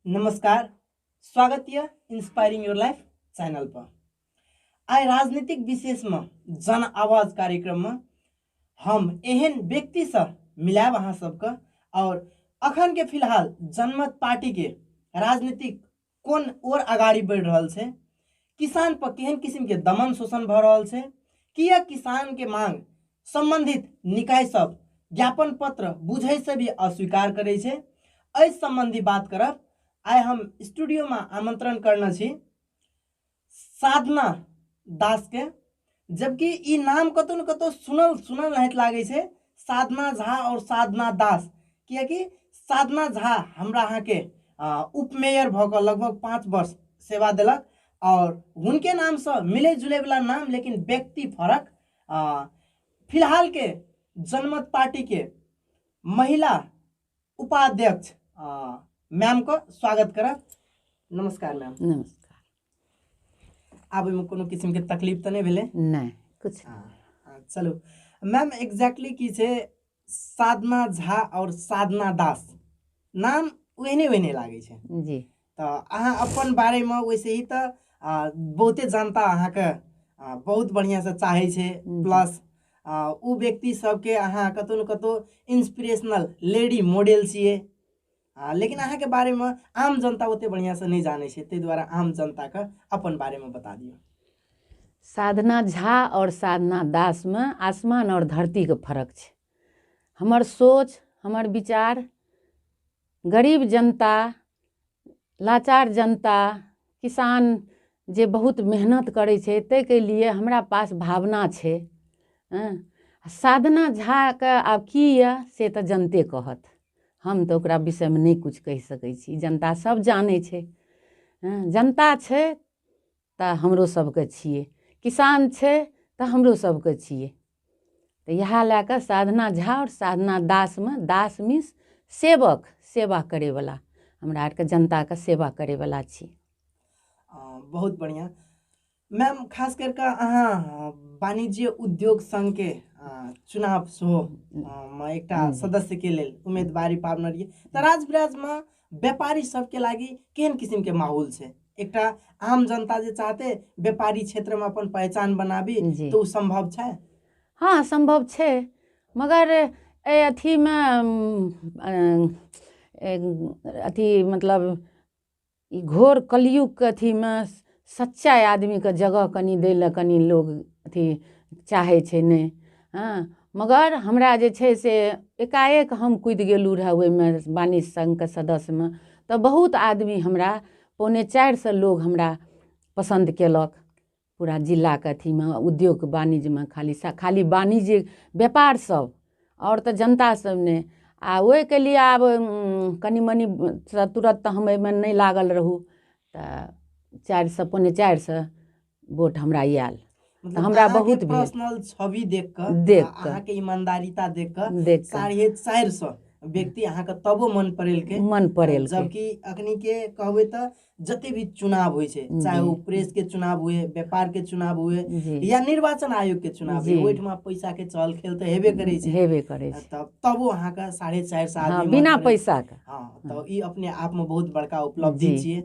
नमस्कार, स्वागत यऽ इंस्पायरिंग your life channel पर। आइ राजनीतिक विशेषमे जन आवाज कार्यक्रममे हम एहन व्यक्तिसँ मिलायब अहाँ सबके और अखन के फिलहाल जनमत पार्टी के राजनीतिक कोन ओर अगाडि बढ़ि रहल छै, किसान पर केहन किसिम के दमन शोषण भऽ रहल छै, किया किसान के मांग संबंधित निकाय सब ज्ञापन पत्र बुझै से भी अस्वीकार करै छै, एहि संबंधी बात करब। आइ हम स्टूडियो में आमंत्रण करने छी साधना दास के, जबकि ई नाम कतौ न कतौ सुनल सुनल नाहित लागै छै, साधना झा और साधना दास, कियाकि साधना झा हमरा अहाँके उपमेयर भऽ कऽ लगभग 5 वर्ष सेवा देलक और हुनके नामसँ मिलै जुलै वाला नाम, लेकिन व्यक्ति फरक। फिलहाल के जनमत पार्टी के महिला उपाध्यक्ष मैम को स्वागत करब। नमस्कार मैम। नमस्कार। आब ओहिमे कोनो किसिम के तकलीफ तऽ नहि भेलै? नहि, कुछ। चलू मैम, एग्जैक्टली की छै साधना झा और साधना दास नाम ओहने ओहने लागै छै जी। तऽ अहाँ अपन बारेमे वैसे ही तऽ बहुते जनता अहाँके बहुत बढ़िआँसँ चाहै छै, प्लस ओ व्यक्ति सबके अहाँ कतौ ने कतौ इंस्पिरेशनल लेडी मॉडल छियै, लेकिन अहाँके बारेमे आम जनता ओते बढ़िआँसँ नहि जानै छै, ताहि दुआरे आम जनताके अपन बारेमे बता दियौ। साधना झा और साधना दासमे आसमान और धरतीके फरक छै। हमर सोच, हमर विचार गरीब जनता, लाचार जनता, किसान जे बहुत मेहनत करै छै ताहिके लिए हमरा पास भावना छै। साधना झाके आब की यऽ से तऽ जनते कहत, हम तऽ ओकरा विषयमे नहि किछु कहि सकै छी। जनता सब जानै छै, जनता छै तऽ हमरो सबके छियै, किसान छै तऽ हमरो सबके छियै। तऽ इएह लए कऽ साधना झा आओर साधना दासमे, दास मीन्स सेवक, सेवा करैवला, हमरा आरके जनताके सेवा करैवला छी। बहुत बढ़िआँ मैम। खास करि कऽ अहाँ वाणिज्य उद्योग संघके चुनाव सेहो मे एकटा सदस्यके लेल उम्मीदवारी पाबने रहियै, तऽ राजविराजमे व्यापारी सबके लागि केहन किसिमके माहौल छै? एकटा आम जनता जे चाहते व्यापारी क्षेत्रमे अपन पहचान बनाबी, तऽ ओ सम्भव छै? हँ, सम्भव छै, मगर एहि अथीमे अथी मतलब ई घोर कलयुगके अथीमे सच्चा आदमीके जगह कनि दै लए कनि लोग अथी चाहै छै नहि। हँ, मगर हमरा जे छै से एकाएक हम कुदि गेलहुँ रहए ओहिमे वाणिज्य संघके सदस्यमे, तऽ बहुत आदमी हमरा 375 लोग हमरा पसन्द केलक पूरा जिलाके अथीमे, उद्योग वाणिज्यमे, खाली वाणिज्य व्यापार सब, आओर तऽ जनता सब नहि। आ ओहिके लिए आब कनि मनि तुरत तऽ हम एहिमे नहि लागल रहू, तऽ 400 375 वोट हमरा आयल। तऽ हमरा बहुत भेल। पर्सनल छवि देख कऽ, देख कऽ, अहाँके ईमानदारिता देख कऽ, देख कऽ 450 व्यक्ति अहाँके तबो मन पड़ेलकै, मन पड़ेलकै। जबकि अखनी के कहबै तऽ जते भी चुनाव होइ छै, चाहे ओ प्रेस के चुनाव हुए, व्यापार के चुनाव हुए या निर्वाचन आयोग के चुनाव हुए, ओहिठमा पैसा के चल खेल तऽ हेबे करै छै, हेबे करै छै। तबो अहाँके 450 आदमी बिना पैसा के। हँ, तऽ ई अपने आप में बहुत बड़का उपलब्धि छियै।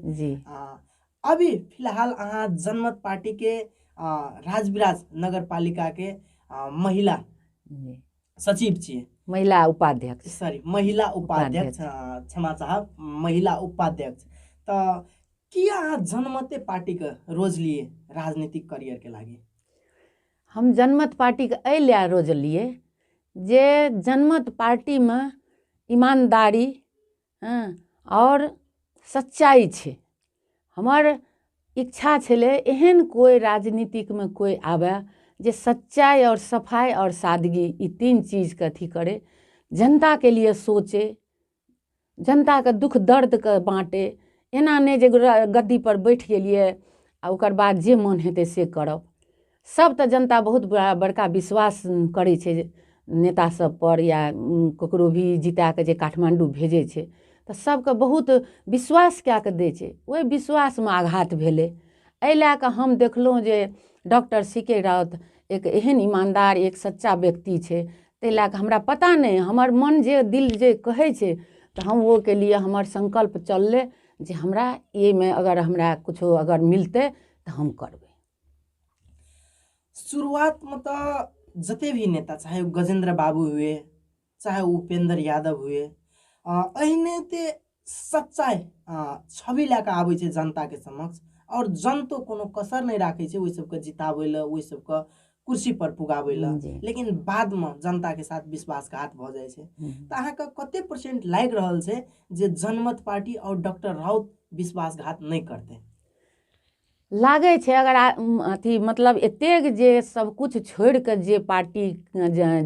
अभी फिलहाल अहाँ जनमत पार्टी के राजविराज नगर पालिका के महिला सचिव छियै। महिला उपाध्यक्ष। सॉरी, महिला उपाध्यक्ष, क्षमा चाहब, महिला उपाध्यक्ष। तऽ किया अहाँ जनमते पार्टीके रोज लिए राजनीतिक करियरके लागि? हम जनमत पार्टीके एहि लए रोज लिए जे जनमत पार्टीमे ईमानदारी, हँ, आओर सच्चाइ छै। हमर इच्छा छलै एहन कोइ राजनीतिकमे कोइ आबय जे सच्चाइ आओर सफाइ आओर सादगी ई तीन चीजके अथी करै, जनताके लिए सोचै, जनताके दुःख दर्दके बाँटै। एना नहि जे गद्दीपर बैठ गेलियै आ ओकर बाद जे मन हेतै से करब। सब तऽ जनता बहुत बड़का विश्वास करै छै नेता सबपर या ककरो भी जिताके जे काठमाण्डू भेजै छै तऽ सबके बहुत विश्वास कए कऽ दै छै, ओहि विश्वासमे आघात भेलै। एहि लए कऽ हम देखलहुँ जे डॉक्टर सी के राउत एक एहन ईमानदार, एक सच्चा व्यक्ति छै, ताहि लए कऽ हमरा पता नहि, हमर मन जे दिल जे कहै छै तऽ हम ओहिके लिए हमर संकल्प चललै जे हमरा एहिमे अगर हमरा किछो अगर मिलतै तऽ हम करबै। शुरुआतमे तऽ जते भी नेता, चाहे ओ गजेंद्र बाबू हुए, चाहे उपेंद्र यादव हुए, एहने ते सच्चाइ छवि लए कऽ आबै छै जनताके समक्ष, आओर जनतो कोनो कसर नहि राखै छै ओहि सबके जिताबै लए, ओहि सबके कुर्सी पर पुगाबै लए, लेकिन बादमे जनताके साथ विश्वासघात भऽ जाइ छै। तऽ अहाँके कते परसेंट लागि रहल छै जे जनमत पार्टी आओर डॉक्टर राउत विश्वासघात नहि करतै? लागै छै अगर अथी मतलब एतेक जे सब कुछ छोड़ि कऽ जे पार्टी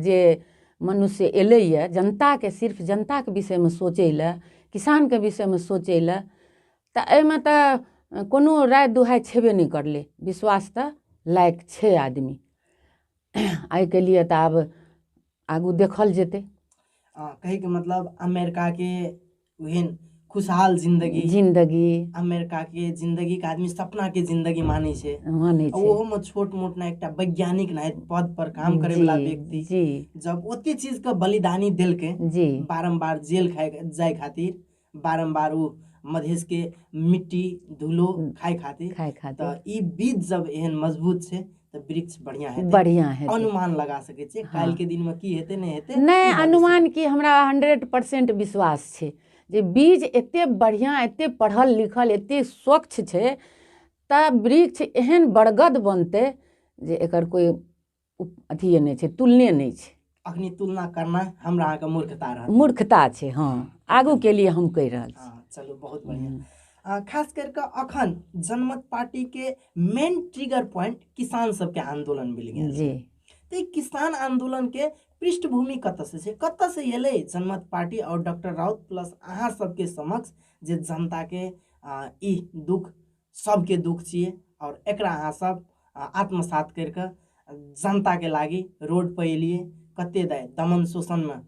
जे मनुष्य एलैए जनताके, सिर्फ जनताके विषयमे सोचै लए, किसानके विषयमे सोचै लए, तऽ एहिमे तऽ कोनो राय दुहाइ छेबे नहि करलै, विश्वास तऽ लायक छै आदमी। एहिके लिए तऽ आब आगू देखल जेतै। कहैके मतलब अमेरिकाके ओहन खुशहाल जिंदगी, जिंदगी अमेरिका के जिंदगी के आदमी सपना के जिंदगी मानै छै, मानै छै। ओहो में छोट मोट ना एकटा वैज्ञानिक ना पद पर काम करे वाला व्यक्ति जी जब ओते चीज के बलिदानी देलकै जी, बारम्बार जेल खाए जाय खातिर, बारम्बार ओ मधेश के मिट्टी धूलो खाए खातिर, खाए खातिर, तऽ ई बीज जब एहन मजबूत छै तऽ वृक्ष बढ़िया हेतै, बढ़िया हेतै। अनुमान लगा सकै छियै काल्हि के दिन में की हेतै नहि हेतै? नहि, अनुमान की हमरा 100% विश्वास छै जे बीज एते बढ़िआँ, एते पढ़ल लिखल, एते स्वच्छ छै तऽ वृक्ष एहन बरगद बनतै जे एकर कोइ अथिए नहि छै, तुलने नहि छै। अखनी तुलना करना हमरा अहाँके मूर्खता रहत, मूर्खता छै। हँ, आगूके लिए हम कहि रहल छी। चलू, बहुत बढ़िआँ। खास करके अखन जनमत पार्टी के मेन ट्रिगर पॉइंट किसान सबके आंदोलन मिल गेल जी। तऽ किसान आंदोलन के पृष्ठभूमि कतऽ से छै, कतऽ से एलै जनमत पार्टी और डॉक्टर राउत प्लस अहाँ सबके समक्ष जे जनता के ई दुख सबके दुख छियै और एकरा अहाँ सब आत्मसात करिके जनता के लागि रोड पर एलियै, कते दाय दमन शोषण में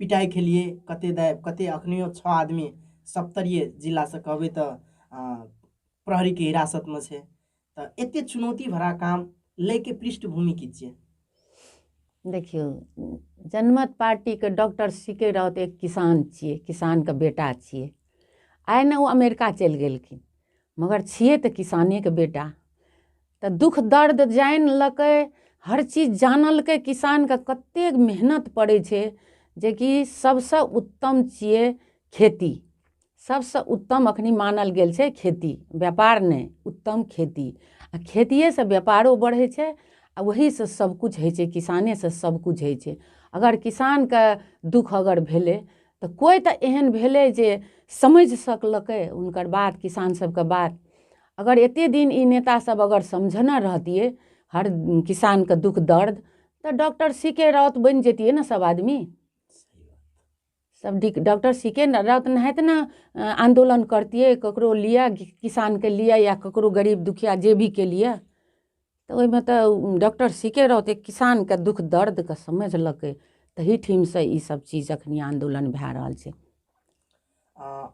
पिटाइ खेलियै, कते दाय कते अखनियो 6 आदमी सप्तरीय जिला से कहबै तऽ प्रहरी के हिरासत में छै, तऽ एते चुनौती भरा काम लैके पृष्ठभूमि की छियै? देखियौ, जनमत पार्टीके डॉक्टर सी के राउत एक किसान छियै, किसानके बेटा छियै। आइ ने ओ अमेरिका चलि गेलखिन, मगर छियै तऽ किसानेके बेटा, तऽ दुख दर्द जानि लकै, हर चीज जानलकै, किसानके कतेक मेहनत पड़ै छै, जेकि सबसँ उत्तम छियै खेती, सबसँ उत्तम अखनी मानल गेल छै खेती, व्यापार नहि, उत्तम खेती। आ खेतिएसँ व्यापारो बढ़ै छै आ ओहीसँ सबकिछु होइ छै, किसानेसँ सबकिछु होइ छै। अगर किसानके दुःख अगर भेलै तऽ कोइ तऽ एहन भेलै जे समझि सकलकै हुनकर बात, किसान सबके बात। अगर एते दिन ई नेता सब अगर समझने रहतियै हर किसानके दुःख दर्द, तऽ डॉक्टर सी के राउत बनि जैतियै ने सब आदमी। सब डॉक्टर सी के राउत नहाइत ने आन्दोलन करतियै ककरो लिए, किसानके लिए या ककरो गरीब दुखिया जे भी के लिए, तऽ ओहिमे तऽ डॉक्टर सी के राउत एक किसानके दुःख दर्दके समझलकै, तही ठामसँ ई सब चीज अखनी आन्दोलन भए रहल छै।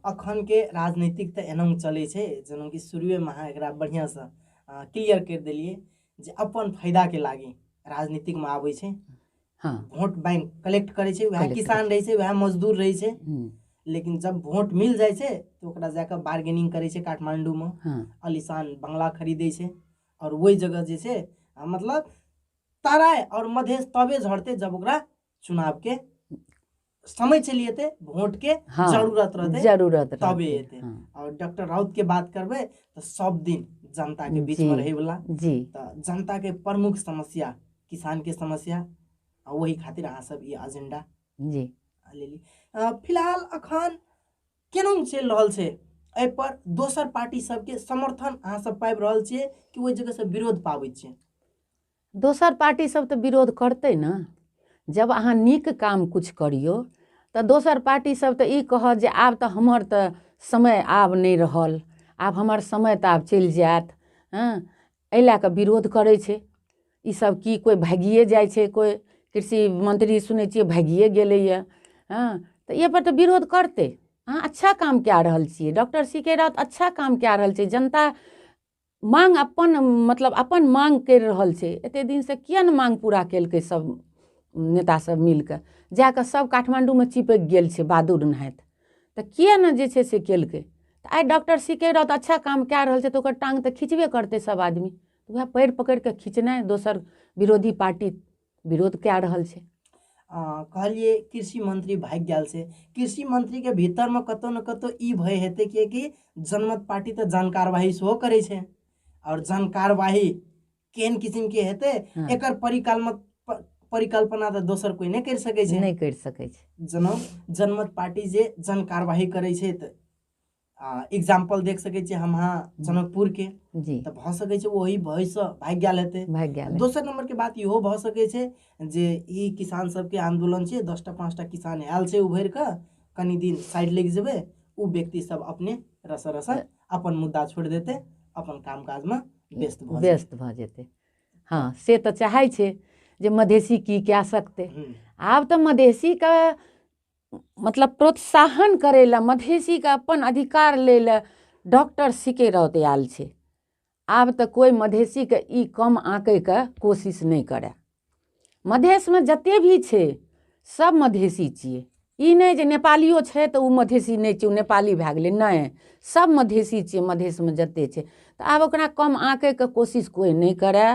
अखन के राजनीतिक तऽ एना चलै छै जेना कि शुरुएमे अहाँ एकरा बढ़िआँसँ क्लियर करि देलियै जे अपन फायदाके लागि राजनीतिकमे आबै छै, हाँ, वोट बैंक कलेक्ट करै छै, वएह किसान रहै छै, वएह मजदूर रहै छै, लेकिन जब वोट मिल जाइ छै तऽ ओकरा जाकऽ बार्गेनिंग करै छै काठमाण्डूमे, हाँ, आलीशान बंगला खरीदै छै और ओहि जगह जे छै मतलब तराई और मधेश तबे झड़तै जब ओकरा चुनाव के समय चलि एतै, वोट के हाँ, जरूरत रहतै, जरूरत तबे एतै। हाँ। और डॉक्टर राउत के बात करबै तऽ सब दिन जनता के बीच में रहे वाला, जी, तऽ जनता के प्रमुख समस्या किसान के समस्या, आ वही खातिर अहाँ सब ई एजेंडा जी लेली। फिलहाल अखन केना चलि रहल छै एहि पर दोसर पार्टी सबके समर्थन अहाँ सब पाबि रहल छियै कि ओहि जगह से विरोध पाबै छियै? दोसर पार्टी सब तऽ विरोध करतै ने, जब अहाँ नीक काम कुछ करियौ तऽ दोसर पार्टी सब तऽ ई कहत जे आब तऽ हमर तऽ समय आब नहि रहल, आब हमर समय तऽ आब चलि जायत, हँ, एहि लए कऽ विरोध करै छै ई सब। की कोइ भागिए जाइ छै, कोइ कृषि मंत्री सुनै छियै भागिए गेलैए, हँ, तऽ एहि पर तऽ विरोध करतै। अहाँ अच्छा काम कए रहल छियै, डॉक्टर सी के राउत अच्छा काम कए रहल छै, जनता मांग अपन मतलब अपन मांग करि रहल छै। एते दिनसँ किया ने मांग पूरा केलकै सब नेता सब मिलके, जाकऽ सब काठमाण्डूमे चिपकि गेल छै बादुर नहाइत, तऽ किया ने जे छै से केलकै? तऽ आइ डॉक्टर सी के राउत अच्छा काम कए रहल छै, तऽ ओकर टाँग तऽ खिचबे करतै सब आदमी। वएह पैर पकड़ि कऽ खिचनाइ दोसर विरोधी पार्टी विरोध कए रहल छै। कहलियै कृषि मंत्री भागि गेल छै, कृषि मंत्री के भीतर में कतौ न कतौ ई भय हेतै, किएकि जनमत पार्टी तऽ जन कार्यवाही सेहो करै छै, और जन कार्यवाही केहन किसिम के हेतै एकर परिकल्पना तऽ दोसर कोई नहि करि सकै छै, नहि करि सकै छै। जनमत पार्टी जे जन कार्यवाही करै छै तऽ एग्जाम्पल देख सकै छियै हम अहाँ जनकपुर के जी, तऽ भऽ सकै छै ओही भयसँ भागि गेल हेतै, भागि गेल। दोसर नंबर के बात इहो भऽ सकै छै जे ई किसान सबके आंदोलन छै, 10टा 5टा किसान आयल छै उभरि कऽ, कनि दिन साइड लागि जेबै, ओ व्यक्ति सब अपने रस रस अपन मुद्दा छोड़ि देतै, अपन काम काजमे व्यस्त भऽ जेतै। व्यस्त भऽ जेतै। हँ, से तऽ चाहै छै जे मधेशी की कए सकतै। आब तऽ मधेशीके मतलब प्रोत्साहन करै लए, मधेशीके अपन अधिकार लै लए डॉक्टर सी के राउत आयल छै। आब तऽ कोइ मधेशीके ई कम आँकैके कोशिश नहि करए। मधेशमे जते भी छै सब मधेशी छियै, ई नहि जे नेपालियो छै तऽ ओ मधेशी नहि छै, ओ नेपाली भए गेलै, नहि, सब मधेशी छियै मधेशमे जते छै। तऽ आब ओकरा कम आँकैके कोशिश कोइ नहि करए।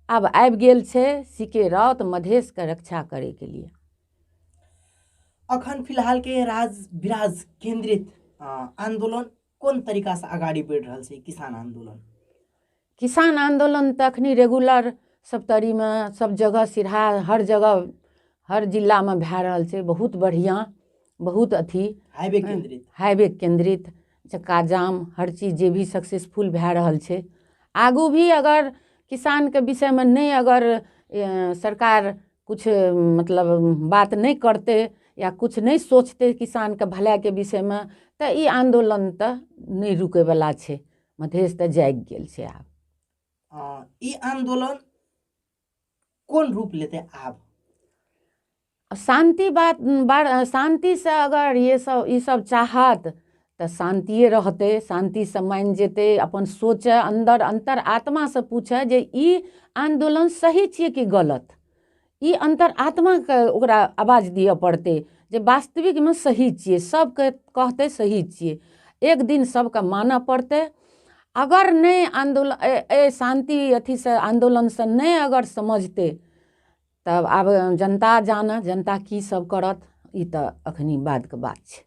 आब आबि गेल छै सी के राउत मधेशके रक्षा करैके लिए। अखन फिलहाल के राज विराज केंद्रित आंदोलन कोन तरीका से अगाडि बढ़ि रहल छै? किसान आंदोलन, किसान आंदोलन तऽ अखनी रेगुलर सप्तरीमे सब जगह सिरहा हर जगह हर जिलामे भए रहल छै। बहुत बढ़िआँ, बहुत अथी हाईवे केंद्रित, हाईवे केंद्रित चक्का जाम हर चीज जे भी सक्सेसफुल भए रहल छै। आगू भी अगर किसानके विषयमे नहि अगर सरकार कुछ मतलब बात नहि करतै या कुछ नहि सोचतै किसानके भलाइके विषयमे, तऽ ई आन्दोलन तऽ नहि रुकैवला छै। मधेश तऽ जागि गेल छै आब। ई आन्दोलन कोन रूप लेतै आब? शान्ति बात शान्तिसँ अगर ये सब ई सब चाहत तऽ शान्तिए रहतै, शान्तिसँ मानि जेतै, अपन सोचै अन्दर अन्तर आत्मासँ पूछै जे ई आन्दोलन सही छियै कि गलत। ई अन्तर आत्माके ओकरा आवाज दिअ पड़तै जे वास्तविकमे सही छियै, सबके कहतै सही छियै। एक दिन सबके मानऽ पड़तै। अगर नहि आन्दोलन शान्ति अथीसँ आन्दोलनसँ नहि अगर समझतै तब आब जनता जाने जनता की सब करत, ई तऽ अखनी बादके बात छै।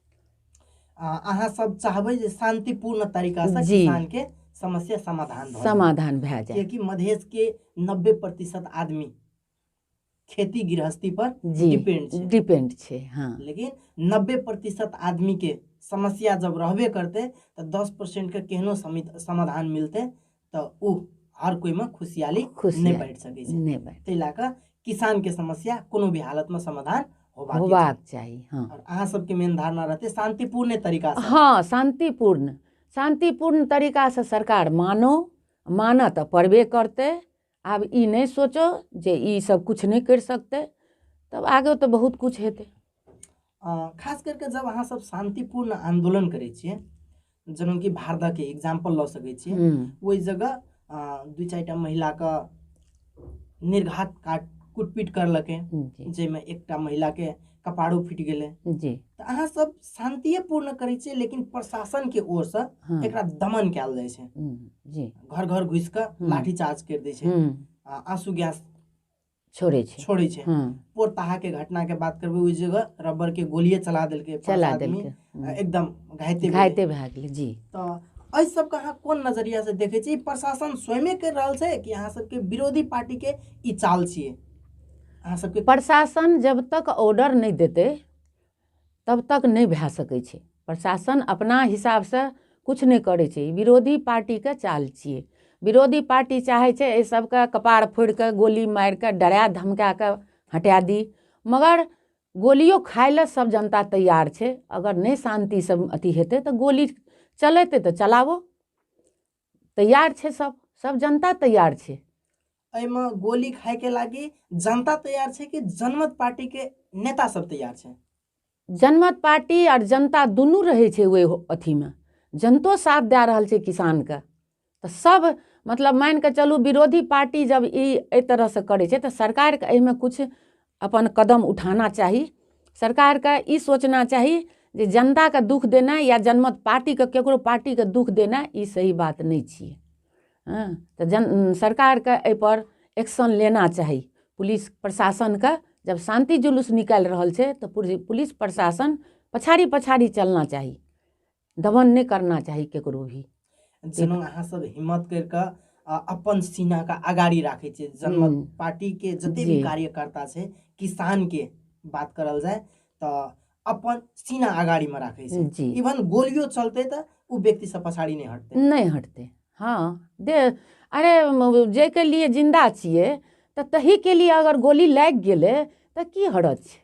अहाँ सब चाहबै जे शान्तिपूर्ण तरीकासँ किसानके समस्या समाधान भऽ जाय, समाधान भए जाय, कियाकि मधेश के 90% आदमी खेती गृहस्थी पर डिपेंड छै, डिपेंड छै। हाँ, लेकिन 90% आदमी के समस्या जब रहबे करते तऽ 10% के केहनो समाधान मिलते तऽ उ हर कोई में खुशहाली नहि बाँटि सकै छै, नहि बाँटि। ताहि लए कऽ किसान के समस्या कोनो भी हालत में समाधान होबाक चाही। हाँ, और अहाँ सबके मेन धारणा रहते शांतिपूर्ण तरीका से। हाँ, शांतिपूर्ण, शांतिपूर्ण तरीका से सरकार मानो, मानऽ तऽ पड़बे करतै। आब ई नहि सोचो जे ई सब कुछ नहि करि सकतै, तब आगे तऽ बहुत कुछ हेतै। खास करके जब अहाँ सब शांतिपूर्ण आंदोलन करै छियै, जेना कि भारदा के एग्जाम्पल लऽ सकै छियै, ओहि जगह 2-4टा महिला के निर्घात काट कुटपीट करलकै, जाहिमे एकटा महिला के कपाड़ो फूटि गेलै जी। तऽ अहाँ सब शांतिएपूर्ण करै छियै, लेकिन प्रशासन के ओर से एकरा दमन कयल जाइ छै जी। घर घर घुसि कऽ लाठी चार्ज करि दै छै, आंसू गैस छोड़ै छै, छोड़ै छै। पोरताहा के घटना के बात करबै, ओहि जगह रबर के गोलिये चला देलकै, चला देलकै, एकदम घायते घायते भए गेलै जी। तऽ एहि सबके अहाँ कोन नजरिया से देखै छी? प्रशासन स्वयं करि रहल छै कि अहाँ सबके विरोधी पार्टी के ई चाल छियै? अहाँ सबके प्रशासन जब तक ऑर्डर नहि देतै तब तक नहि भए सकै छै। प्रशासन अपना हिसाबसँ कुछ नहि करै छै, विरोधी पार्टीके चाल छियै। विरोधी पार्टी चाहै छै एहि सबके कपार फोड़िकऽ गोली मारिकऽ डरा धमका कऽ हटा दी, मगर गोलियो खाइ लए सब जनता तैयार छै। अगर नहि शान्तिसँ अथी हेतै तऽ गोली चलेतै तऽ चलाबो, तैयार छै सब, सब जनता तैयार छै। एहिमे गोली खायके लागी जनता तैयार छै कि जनमत पार्टी के नेता सब तैयार छै? जनमत पार्टी और जनता दुनू रहै छै ओहि अथीमे। जनतो साथ दए रहल छै किसानके, तऽ सब मतलब मानि कऽ चलू विरोधी पार्टी जब ई एहि तरहसँ करै छै तऽ सरकारके एहिमे कुछ अपन कदम उठाना चाही। सरकारके ई सोचना चाही जे जनताके दुःख देनाइ या जनमत पार्टीके ककरो पार्टीके दुःख देनाइ ई सही बात नहि छियै। हँ, तऽ जन सरकारके एहिपर एक्शन लेना चाही। पुलिस प्रशासनके जब शान्ति जुलूस निकालि रहल छै तऽ पुलिस प्रशासन पछाड़ी पछाड़ी चलना चाही, दमन नहि करना चाही ककरो भी। जेना अहाँ सब हिम्मत करि कऽ अपन सीना के अगाड़ी राखै छियै, जनमत पार्टी के जते भी कार्यकर्ता छै, किसान के बात करल जाय तऽ अपन सीना अगाड़ी में राखै छै। इवन गोलियो चलते तऽ उ व्यक्ति सब पछाड़ी नहि हटते, नहि हटते। हाँ, दे अरे जाहिके लिए जिन्दा छियै तऽ तहीके लिए अगर गोली लागि गेलै तऽ की हरज छै।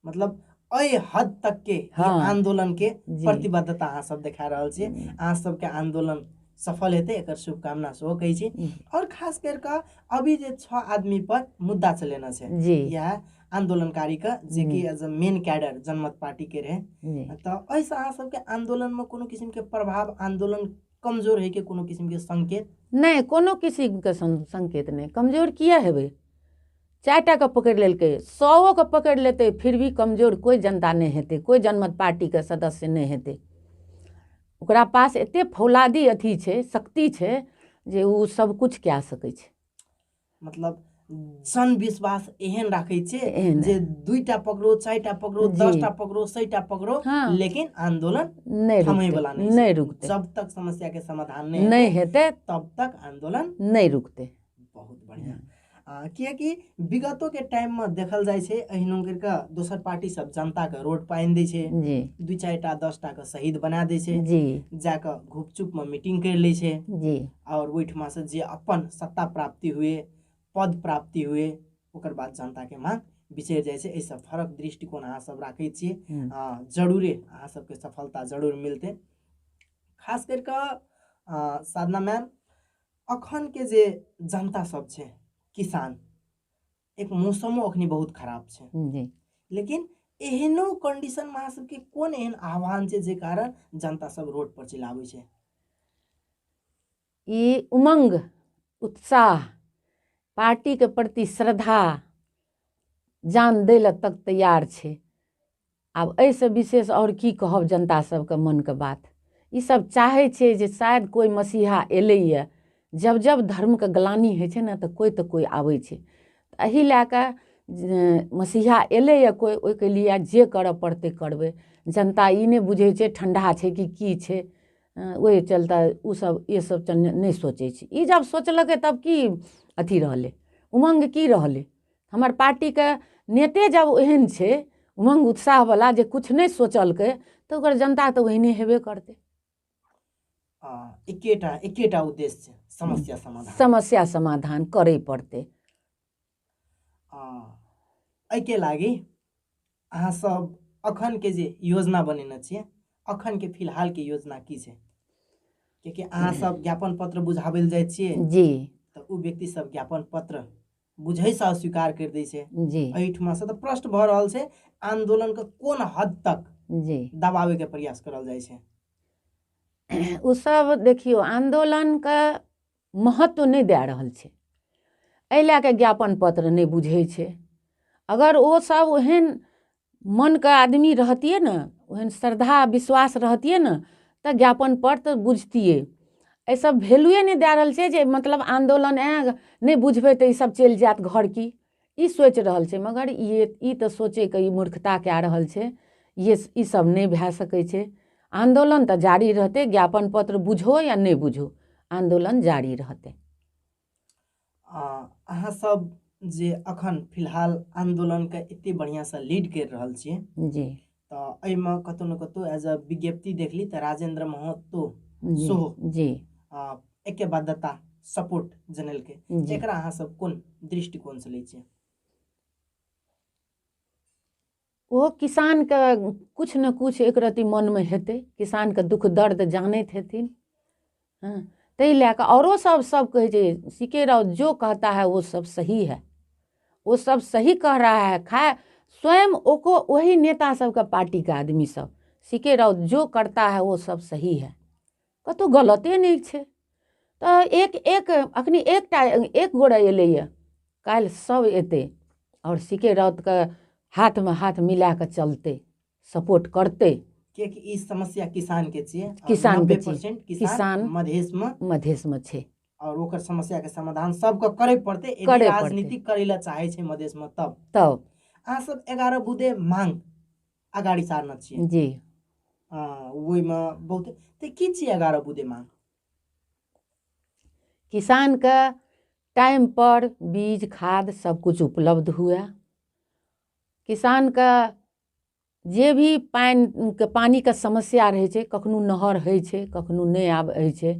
मतलब एहि हद तक के आंदोलन के प्रतिबद्धता अहाँ सब देखा रहल छियै। अहाँ सबके आंदोलन सफल हेतै एकर शुभकामना सेहो कहै छी। और खास कर कऽ अभी जे 6 आदमी पर मुद्दा चलेना छै इएह आंदोलनकारी के, जे कि as a main cadre Janmat party के रहे, तऽ एहिसँ अहाँ सबके आंदोलन में कोनो किसिम के प्रभाव, आंदोलन कमजोर होय के कोनो किसिम के संकेत? नहि, कोनो किसिम के संकेत नहि। कमजोर किया हेबै? 4टा के पकड़ि लेलकै, 100 के पकड़ि लेतै, फिर भी कमजोर कोइ जनता नहि हेतै, कोइ जनमत पार्टीके सदस्य नहि हेतै। ओकरा पास एते फौलादी अथी छै, शक्ति छै जे ओ सब कुछ कए सकै छै। मतलब जन विश्वास एहन राखै छै जे 2टा पकड़ो, 4टा पकड़ो, 10टा पकड़ो, 100टा पकड़ो, लेकिन आंदोलन नहि थमै वाला नहि, नहि रुकतै। जब तक समस्या के समाधान नहि हेतै तब तक आंदोलन नहि रुकतै। बहुत बढ़िया। कियाकि विगतो के टाइम में देखल जाइ छै एहनो करि कऽ दोसर पार्टी सब जनता के रोड पानि दै छै, 2-4टा 10टा के शहीद बना दै छै, जाकऽ घुपचुप में मीटिंग करि लै छै, और ओहिठमा से जे अपन सत्ता प्राप्ति हुए, पद प्राप्ति हुए, ओकर बाद जनता के मांग बिसरि जाइ छै। एहिसँ फरक दृष्टिकोण अहाँ सब राखै छियै, जरूरे अहाँ सबके सफलता जरूर मिलतै। खास करि कऽ साधना मैम, अखन के जे जनता सब छै, किसान, एक मौसमो अखनी बहुत खराब छै, लेकिन एहनो कंडीशन में अहाँ सबके कोन एहन आह्वान छै जे कारण जनता सब रोड पर चलि आबै छै? ई उमंग, उत्साह, पार्टी के प्रति श्रद्धा, जान दै लए तक तैयार छै। आब एहिसँ विशेष आओर की कहब जनता सबके मनके बात। ई सब चाहै छै जे शायद कोइ मसीहा एलैए। जब जब धर्मके ग्लानि होइ छै ने तऽ कोइ आबै छै। एहि लए कऽ मसीहा एलैए कोइ, ओहिके लिए जे करऽ पड़तै करबै। जनता ई नहि बुझै छै ठण्डा छै कि की छै, ओहि चलते ओ सब ई सब नहि सोचै छै। ई जब सोचलकै तब की अथी रहलै, उमंग की रहलै? हमर पार्टीके नेते जब ओहन छै उमंग उत्साहवला जे किछु नहि सोचलकै तऽ ओकर जनता तऽ ओहने हेबे करतै। एकेटा उद्देश्य छै, समस्या समाधान। समस्या समाधान करै पड़तै। एहिके लागि अहाँ सब अखन के जे योजना बनेने छियै, अखन के फिलहाल के योजना की छै? कियाकि अहाँ सब ज्ञापन पत्र बुझाबै लए जाइ छियै तऽ ओ व्यक्ति सब ज्ञापन पत्र बुझै से अस्वीकार करि दै छै। एहिठमा से तऽ प्रश्न भऽ रहल छै आंदोलन के कोन हद तक दबावे के प्रयास करल जाइ छै। ओ सब देखियौ आंदोलन के महत्व नहि दए रहल छै, एहि लए कऽ ज्ञापन पत्र नहि बुझै छै। अगर ओ सब ओहन मनके आदमी रहतियै ने, ओहन श्रद्धा विश्वास रहतियै ने, तऽ ज्ञापन पत्र बुझतियै। एहि सब वैल्यूए नहि दए रहल छै जे मतलब आंदोलन नहि बुझबै तऽ ई सब चलि जायत घर की, ई सोचि रहल छै। मगर ई तऽ सोचैके ई मूर्खता कए रहल छै। ई सब नहि भए सकै छै। आंदोलन तऽ जारी रहतै, ज्ञापन पत्र बुझो या नहि बुझो, आंदोलन जारी रहतै। अहाँ सब जे अखन फिलहाल आंदोलनके एते बढ़िआँसँ लीड करि रहल छियै तऽ एहिमे कतौ ने कतौ एज अ विज्ञप्ति देखली तऽ राजेंद्र महतो सेहो ऐक्यबद्धता सपोर्ट जनेलकै, एकरा अहाँ सब कोन दृष्टिकोण से लै छियै? ओ किसानके कुछ ने कुछ एक रति मनमे हेतै, किसानके दुख दर्द जानैत हेथिन। हँ, ताहि लए कऽ औरो सब सब कहै छै सी के राउत जो कहता है वो सब सही है, वो सब सही कह रहा है। खा स्वयं ओको वही नेता सबके पार्टीके आदमी सब सी के राउत जो करता है वो सब सही है, कतहु गलते नहि छै। तऽ एक एक अखनी एकटा एक गोरे एलैए, काल्हि सब एतै आओर सी के राउतके हाथमे हाथ मिला कऽ चलतै, सपोर्ट करतै। कियाकि ई समस्या किसान के छियै, किसान के छियै, 90% किसान मधेश में छै और ओकर समस्या के समाधान सबके करे पड़तै यदि राजनीति करे ला चाहे छै मधेश में। तब तब अहाँ सब 11 बुँदे मांग अगाडि सार्न छियै जी। ओहिमे बहुत तऽ की छियै 11 बुँदे मांग? किसान के टाइम पर बीज खाद सब कुछ उपलब्ध हुए, किसान के जे भी पानी के समस्या रहै छै, कखनो नहर होइ छै कखनो नहि आब होइ छै,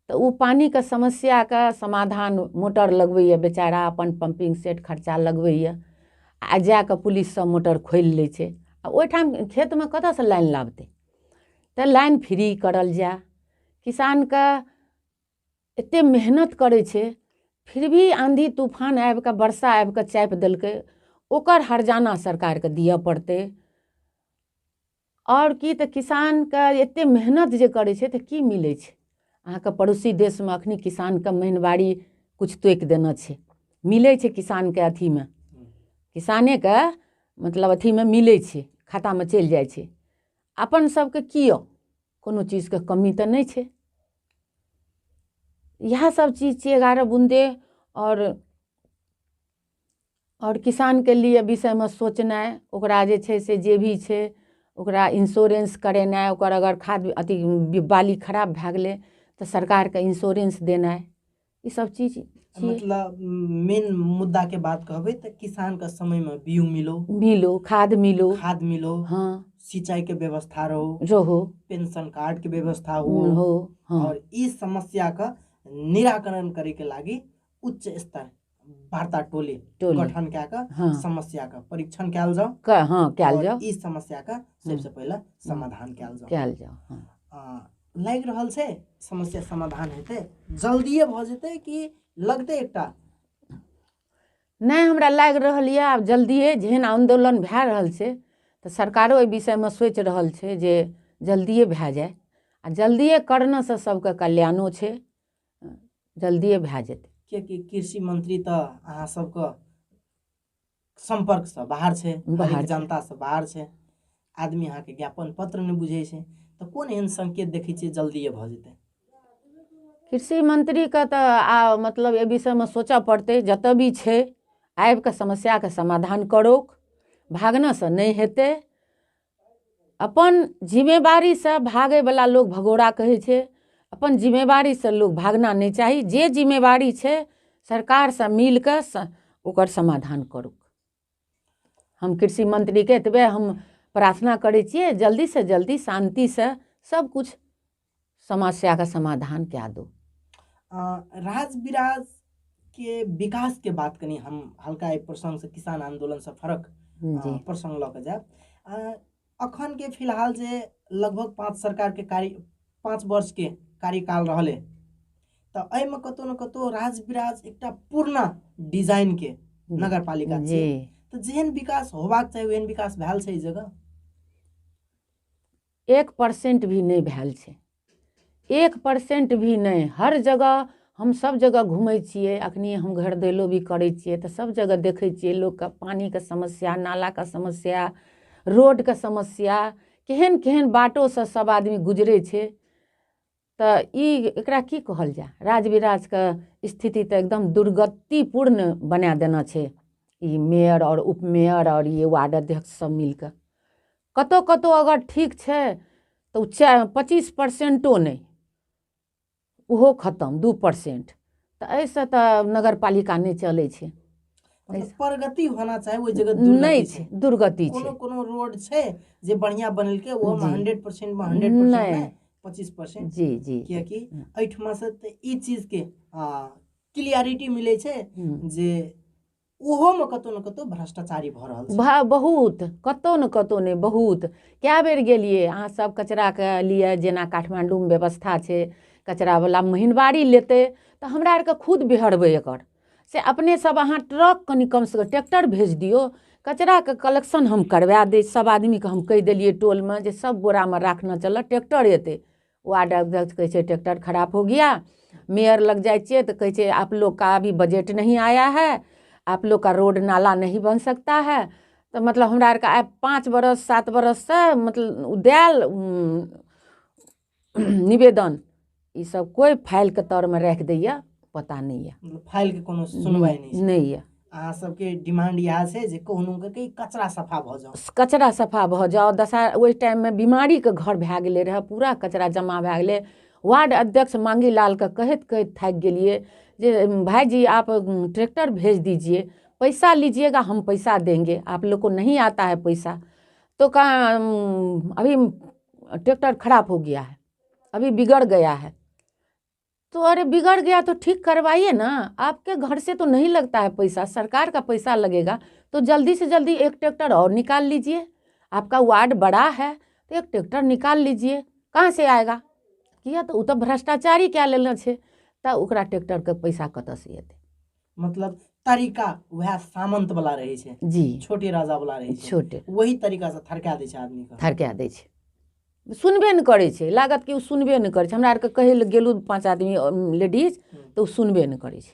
तऽ ओ पानीके समस्याके समाधान मोटर लगबैए बेचारा, अपन पम्पिंग सेट खर्चा लगबैए आ जाकऽ पुलिस सब मोटर खोलि लै छै। आ ओहिठाम खेतमे कतऽसँ लाइन लाबतै? तऽ लाइन फ्री करल जाय। किसानके एते मेहनत करै छै फिर भी आंधी तूफान आबिकऽ वर्षा आबिकऽ चापि देलकै, ओकर हर्जाना सरकारके दिअ पड़तै। आओर की तऽ किसानके एते मेहनत जे करै छै तऽ की मिलै छै? अहाँके पड़ोसी देशमे अखनी किसानके महिनवारी कुछ तोकि देने छै, मिलै छै किसानके अथीमे, किसानेके मतलब अथीमे मिलै छै, खातामे चलि जाइ छै। अपन सबके की यऽ कोनो चीजके कमी तऽ नहि छै। इएह सब चीज छियै 11 बुँदे। और किसानके लिए विषयमे सोचनाइ, ओकरा जे छै से जे भी छै ओकरा इंश्योरेंस करेनाइ, ओकर अगर खाद अथी बाली खराब भए गेलै तऽ सरकारके इंश्योरेंस देनाइ, ई सब चीज छियै। मतलब मेन मुद्दा के बात कहबै तऽ किसान के समय में बीज मिलो, मिलो, खाद मिलो, खाद मिलो, हाँ, सिंचाई के व्यवस्था रहो, रहो, पेंशन कार्ड के व्यवस्था हो, हाँ। और इस समस्या का निराकरण करे के लागी उच्च स्तर वार्ता टोली गठन कए कऽ हाँ। समस्या का परीक्षण कयल जाओ, हाँ, कयल जाओ, इस समस्या का सबसे पहला समाधान कयल जाओ, कयल जाओ। हाँ। लागि रहल छै समस्या समाधान हेतै, जल्दिए भऽ जेतै कि लगतै एकटा? नहि, हमरा लागि रहल यऽ आब जल्दिए जेहन आन्दोलन भए रहल छै तऽ सरकारो एहि विषयमे सोचि रहल छै जे जल्दिए भए जाय, आ जल्दिए करनेसँ सबके कल्याणो छै, जल्दिए भए जेतै। कियाकि कृषि मंत्री तऽ अहाँ सबके सम्पर्कसँ बाहर छै, बाहर जनतासँ बाहर छै, आदमी अहाँके ज्ञापन पत्र नहि बुझै छै, तऽ कोन एहन संकेत देखै छियै जल्दिए भऽ जेतै? कृषि मंत्रीके तऽ आ मतलब एहि विषयमे सोचऽ पड़तै, जतऽ भी छै आबिकऽ समस्याके समाधान करो, भागनेसँ नहि हेतै। अपन जिम्मेवारीसँ भागैवला लोक भगोड़ा कहै छै, अपन जिम्मेवारीसँ लोक भागना नहि चाही, जे जिम्मेवारी छै सरकारसँ मिलकऽ ओकर समाधान करू। हम कृषि मंत्रीके एतबे हम प्रार्थना करै छियै, जल्दीसँ जल्दी शान्तिसँ सब कुछ समस्याके समाधान कए दू। राजविराज के विकास के बात कनी हम हल्का एक प्रसंग से किसान आंदोलन से फरक प्रसंग लऽ के जायब। अखन के फिलहाल जे लगभग 5 वर्ष के कार्यकाल रहलै, तऽ एहिमे कतौ न कतौ राजविराज एकटा पूर्ण डिजाइन के नगरपालिका छै, तऽ जेहन विकास होबाक चाही ओहन विकास भेल छै एहि जगह? 1% भी नहि भेल छै, 1% भी नहि। हर जगह हम सब जगह घुमै छियै, अखनी हम घर दैलो भी करै छियै तऽ सब जगह देखै छियै लोकके पानीके समस्या, नालाके समस्या, रोडके समस्या, केहन केहन बाटोसँ सब आदमी गुजरै छै। तऽ ई एकरा की कहल जाय? राजविराजके स्थिति तऽ एकदम दुर्गतिपूर्ण बना देना छै ई मेयर और उपमेयर और ये वार्ड अध्यक्ष सब मिलके। कतौ कतौ अगर ठीक छै तऽ ओ 25% नहि, ओहो खतम, 2%। तऽ एहिसँ तऽ नगरपालिका नहि चलै छै। प्रगति होना चाही ओहि जगह नहि छै, दुर्गति छै। कोनो कोनो रोड छै जे बढ़िया बनेलकै ओहोमे 100% मे 100% नहि, 25%। जी जी। कियाकि एहिठमा से तऽ ई चीजके क्लियरिटी मिलै छै जे ओहोमे कतौ न कतौ भ्रष्टाचारी भऽ रहल छै। बहुत, कतौ न कतौ नहि, बहुत। कए बेर गेलियै अहाँ सब कचराके लिए, जेना काठमाण्डूमे व्यवस्था छै कचरावला महिनवारी लेतै तऽ हमरा आरके खुद बिहरबै एकर से अपने सब अहाँ ट्रक कनि कमसँ कम ट्रैक्टर भेज दियौ, कचराके कलेक्शन हम करवा दै। सब आदमीके हम कहि देलियै टोलमे जे सब बोरामे राखने चलऽ, ट्रैक्टर एतै। वार्ड अध्यक्ष कहै छै ट्रैक्टर खराब हो गया, मेयर लग जाइ छियै तऽ कहै छै आप लोग का अभी बजट नहीं आया है, आप लोग का रोड नाला नहीं बन सकता है। तऽ मतलब हमरा आरके आइ 5 बरस 7 बरससँ मतलब ओ देल निवेदन ई सब कोइ फाइलके तरमे राखि दैया पता नहि यऽ। मतलब फाइलके कोनो सुनवाइ नहि छै। नहि यऽ। अहाँ सबके डिमांड इएह छै जे कहुनो कऽ ई कचरा सफा भऽ जाउ। कचरा सफा भऽ जाउ। दशा ओहि टाइममे बीमारीके घर भए गेलै रहए, पूरा कचरा जमा भए गेलै। वार्ड अध्यक्ष मांगीलालके कहैत कहैत थाकि गेलियै जे भाईजी आप ट्रैक्टर भेज दीजिए, पैसा लीजिएगा हम पैसा देंगे, आप लोग को नहीं आता है पैसा। तो कहाँ अभी ट्रैक्टर खराब हो गया है, अभी बिगड़ गया है। तो अरे बिगड़ गया तो ठीक करवाइए ना, आपके घर से तो नहीं लगता है पैसा, सरकार का पैसा लगेगा, तो जल्दी से जल्दी एक ट्रैक्टर और निकाल लीजिए, आपका वार्ड बड़ा है तो एक ट्रैक्टर निकाल लीजिए, कहाँ से आएगा? किया तो उ तो भ्रष्टाचारी कए लेने छै, तऽ ओकरा ट्रैक्टरके पैसा कतऽसँ एतै? मतलब तरीका वएह सामंत वाला रहै छै जी, छोटे राजा वाला रहै छै, छोटे वही तरीका से थरका दै छै आदमी के, थरका दै छै, सुनबे नहि करै छै, लागत कि ओ सुनबे नहि करै छै। हमरा आरके कहै लए गेलहुँ 5 आदमी लेडीज तऽ ओ सुनबे नहि करै छै।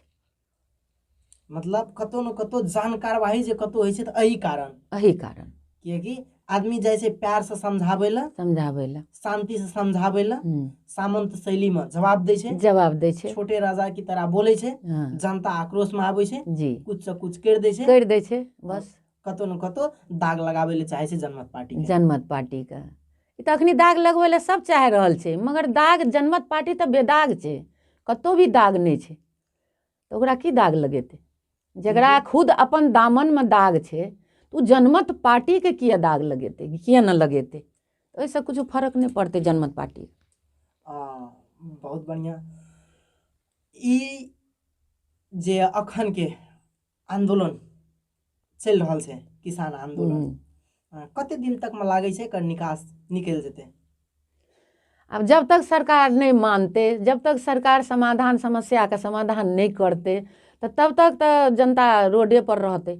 मतलब कतौ न कतौ जान कारवाही जे कतौ होइ छै तऽ एहि कारण, एहि कारण, कियाकि आदमी जाइ छै प्यार से समझाबै लए, समझाबै लए, शांति से समझाबै लए, सामंत शैली में जवाब दै छै, जवाब दै छै, छोटे राजा की तरह बोलै छै, जनता आक्रोश में आबै छै जी, कुछ से कुछ करि दै छै, करि दै छै, बस कतौ न कतौ दाग लगाबै लए चाहै छै जनमत पार्टी के। जनमत पार्टी के ई तऽ अखनी दाग लगबै लए सब चाहि रहल छै, मगर दाग जनमत पार्टी तऽ बेदाग छै, कतौ भी दाग नहि छै, तऽ ओकरा की दाग लगेतै? जकरा खुद अपन दामनमे दाग छै तऽ ओ जनमत पार्टीके किया दाग लगेतै, किया नहि लगेतै? ओहिसँ किछु फरक नहि पड़तै जनमत पार्टी। बहुत बढ़िआँ। ई जे अखनके आन्दोलन चलि रहल छै किसान आन्दोलन, कते दिन तकमे लागै छै एकर निकास निकलि जेतै? आब जब तक सरकार नहि मानतै, जब तक सरकार समाधान समस्याके समाधान नहि करतै, तऽ तब तक तऽ जनता रोडे पर रहतै।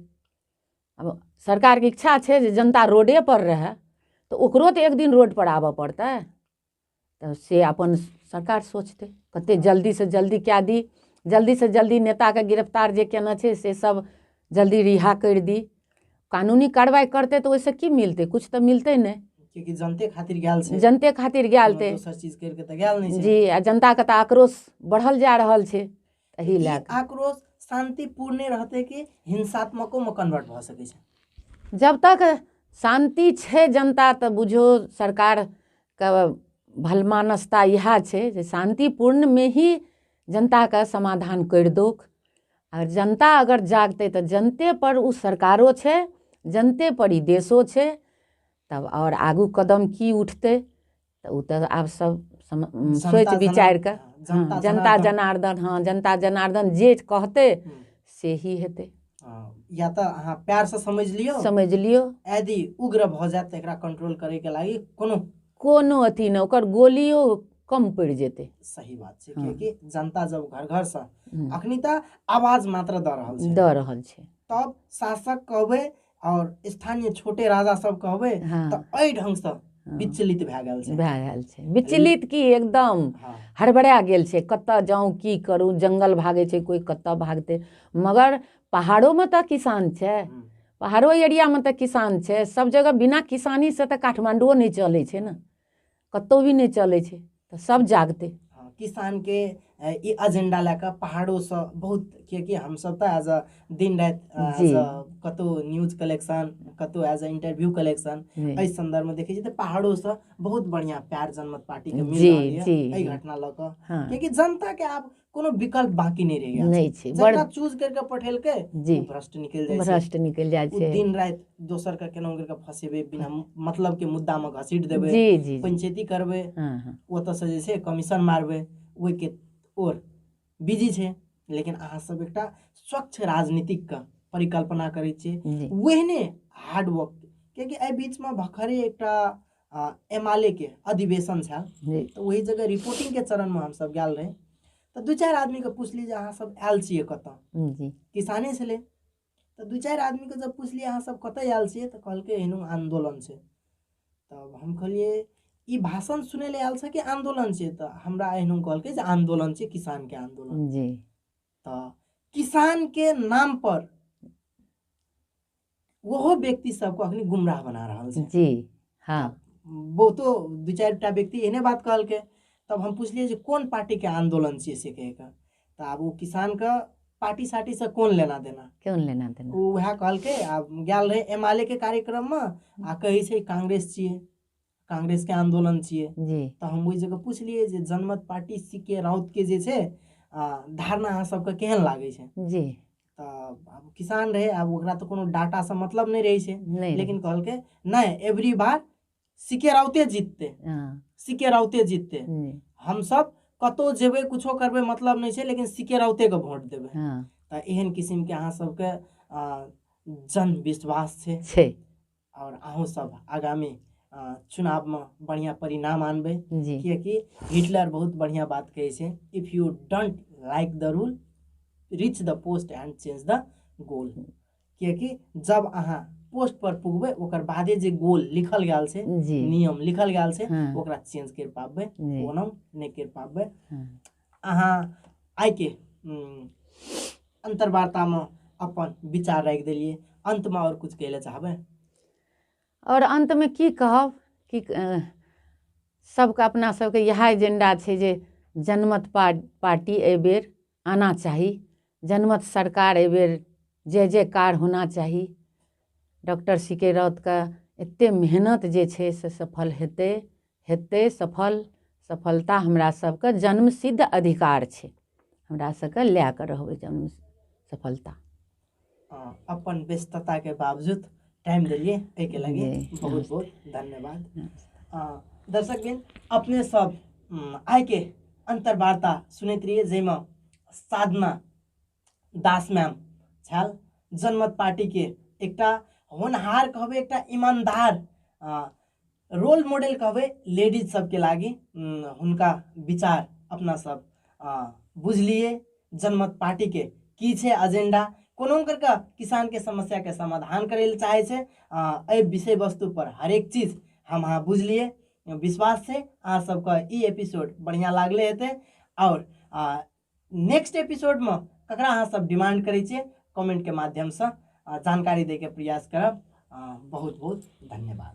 आब सरकारके इच्छा छै जे जनता रोडे पर रहए, तऽ ओकरो तऽ एक दिन रोड पर आबऽ पड़तै। तऽ से अपन सरकार सोचतै कते जल्दीसँ जल्दी कए दी, जल्दीसँ जल्दी नेताके गिरफ्तार जे केने छै से सब जल्दी रिहा करि दी। कानूनी कार्रवाइ करतै तऽ ओहिसँ की मिलतै? किछु तऽ मिलतै नहि, क्योंकि जनते खातिर गेल छै, जनते खातिर गेल छै, दोसर चीज करि के तऽ गेल नहि छै जी। आ जनताके तऽ आक्रोश बढ़ल जा रहल छै, एहि लए कऽ आक्रोश शांतिपूर्ण रहतै कि हिंसात्मको में कन्वर्ट भऽ सकै छै? जब तक शांति छै जनता तऽ बुझो सरकारके भलमानसता इएह छै जे शांतिपूर्णमे ही जनताके समाधान करि दौक। आओर जनता अगर जागतै तऽ जनते पर ओ सरकारो छै, जनते पर ई देशो छै। तब आओर आगू कदम की उठतै तऽ ओ तऽ आब सब सोचि विचारि कऽ जनता जनार्दन, हँ जनता जनार्दन जे कहतै से ही हेतै। या तऽ अहाँ प्यारसँ समझि लियौ, समझि लियौ, यदि उग्र भऽ जायत तऽ एकरा कंट्रोल करैके लागि कोनो कोनो अथी नहि, ओकर गोलियो कम पड़ि जेतै। सही बात छै, कियाकि जनता जब घर घरसँ अखनी तऽ आवाज मात्र दऽ रहल छै, दऽ रहल छै, तब शासक कहबै और स्थानीय छोटे राजा सब कहबै तऽ एहि ढंगसँ विचलित भए गेल छै, भए गेल छै विचलित की एकदम हड़बड़ा गेल छै, कतऽ जाउँ की करू, जंगल भागै छै कोइ, कतऽ भागतै। मगर पहाड़ोमे तऽ किसान छै, पहाड़ो एरियामे तऽ किसान छै, सब जगह बिना किसानीसँ तऽ काठमाण्डुओ नहि चलै छै ने, कतहु भी नहि चलै छै, तऽ सब जागतै। किसानके ई एजेंडा लए कऽ पहाड़ोसँ बहुत, कियाकि हमसब तऽ एज अ दिन राति कतहु न्यूज कलेक्शन, कतहु एज अ इंटरव्यू कलेक्शन एहि सन्दर्भमे देखै छी तऽ पहाड़ोसँ बहुत बढ़िआँ प्यार जनमत पार्टीके मिल रहल यऽ एहि घटना लऽ कऽ, कियाकि जनताके आब कोनो विकल्प बाकी नहि रहि गेल नहि छै। जकरा चूज करि कऽ पठेलकै भ्रष्ट निकलि जाइ छै, भ्रष्ट निकलि जाइ छै। दिन राति दोसर के केना करि कऽ फँसेबै, बिना मतलब के मुद्दामे घसीट देबै, पंचायती करबै, ओतऽसँ जे छै कमीशन मारबै, ओहिके ओर बिजी छै। लेकिन अहाँ सब एकटा स्वच्छ राजनीतिक परिकल्पना करै छियै, ओहने हार्ड वर्क, कियाकि एहि बीचमे भखरे एकटा एमाले के अधिवेशन छल, तऽ ओहि जगह रिपोर्टिंग के चरणमे हमसब गेल रही, तऽ 2-4 आदमीके पुछली जे अहाँ सब आयल छियै कतऽ, किसाने छलै, तऽ 2-4 आदमीके जब पुछलियै अहाँ सब कतऽ आयल छियै तऽ कहलकै एहनो आन्दोलन छै। तब हम कहलियै ई भाषण सुनै लए आयल छै कि आन्दोलन छै? तऽ हमरा एहनो कहलकै जे आन्दोलन छै, किसानके आन्दोलन जी। तऽ किसानके नाम पर ओहो व्यक्ति सबके अखनी गुमराह बना रहल छै। जी हाँ। बहुतो 2-4 व्यक्ति एहने बात कहलकै। तब हम पुछलियै जे कोन पार्टीके आंदोलन छियै से कहिके, तऽ आब ओ किसानके पार्टी साटी से कोन लेना देना, कोन लेना देना। ओ वएह कहलकै। आब गेल रहै एम.एल.ए के कार्यक्रममे आ कहै छै कांग्रेस छियै, कांग्रेस के आंदोलन छियै। जी। तऽ हम ओहि जगह पुछलियै जे जनमत पार्टी सी.के. राउत के जे छै धारणा अहाँ सबके केहन लागै छै? जी। तऽ आब किसान रहै, आब ओकरा तऽ कोनो डाटा से मतलब नहि रहै छै, नहि, लेकिन कहलकै नहि एवरी बार सी.के. राउते जीतते, सी.के. राउते जीतते, हमसब कतौ जेबै कुछो करबै मतलब नहि छै, लेकिन सी.के. राउते के वोट देबै। तऽ एहन किसिमके अहाँ सबके जन विश्वास छै छै और अहूँ सब आगामी चुनावमे बढ़िआँ परिणाम आनबै। जी। कियाकि हिटलर बहुत बढ़िआँ बात कहै छै, if you don't like the rule reach the post and change the goal. कियाकि जब अहाँ पोस्ट पर पुगबै ओकर बादे जे गोल लिखल गेल छै, जी, नियम लिखल गेल छै, हाँ, ओकरा चेंज कर पाबबै, जी, ओना नहि कर पाबबै। हाँ। अहाँ आइके अन्तर्वार्तामे अपन विचार राखि देलियै, अन्तमे आओर कुछ कहै लए चाहबै? और अन्तमे की कहब कि सबके अपना सबके इएह एजेंडा छै जे जनमत पार्टी एहिबेर आना चाही, जनमत सरकार एहिबेर जय जयकार होना चाही। Doctor CK. राउतके एते मेहनत जे छै से सफल हेतै, हेतै सफल। सफलता हमरा सबके जन्मसिद्ध अधिकार छै, हमरा सबके लए कऽ रहबै जन्म सफलता। अपन व्यस्तताके बावजूद टाइम देलियै एहिके लागि जी, बहुत नमस्ते। बहुत धन्यवाद। दर्शकबिन अपने सब आइके अन्तर्वार्ता सुनैत रहियै, जाहिमे साधना दास मैम छल, जनमत पार्टीके एकटा होनहार कहबै, एकटा ईमानदार रोल मॉडल कहबै लेडीज सबके लागि। हुनका विचार अपना सब बुझलियै। जनमत पार्टीके की छै एजेंडा, कोनो करके किसानके समस्याके समाधान करै लए चाहै छै। एहि विषय वस्तु पर हरेक चीज हम अहाँ बुझलियै। विश्वास छै अहाँ सबके ई एपिसोड बढ़िआँ लागले हेतै। और नेक्स्ट एपिसोडमे ककरा अहाँ सब डिमांड करै छियै, कमेंटके माध्यमसँ जानकारी दैके प्रयास करब। बहुत बहुत धन्यवाद।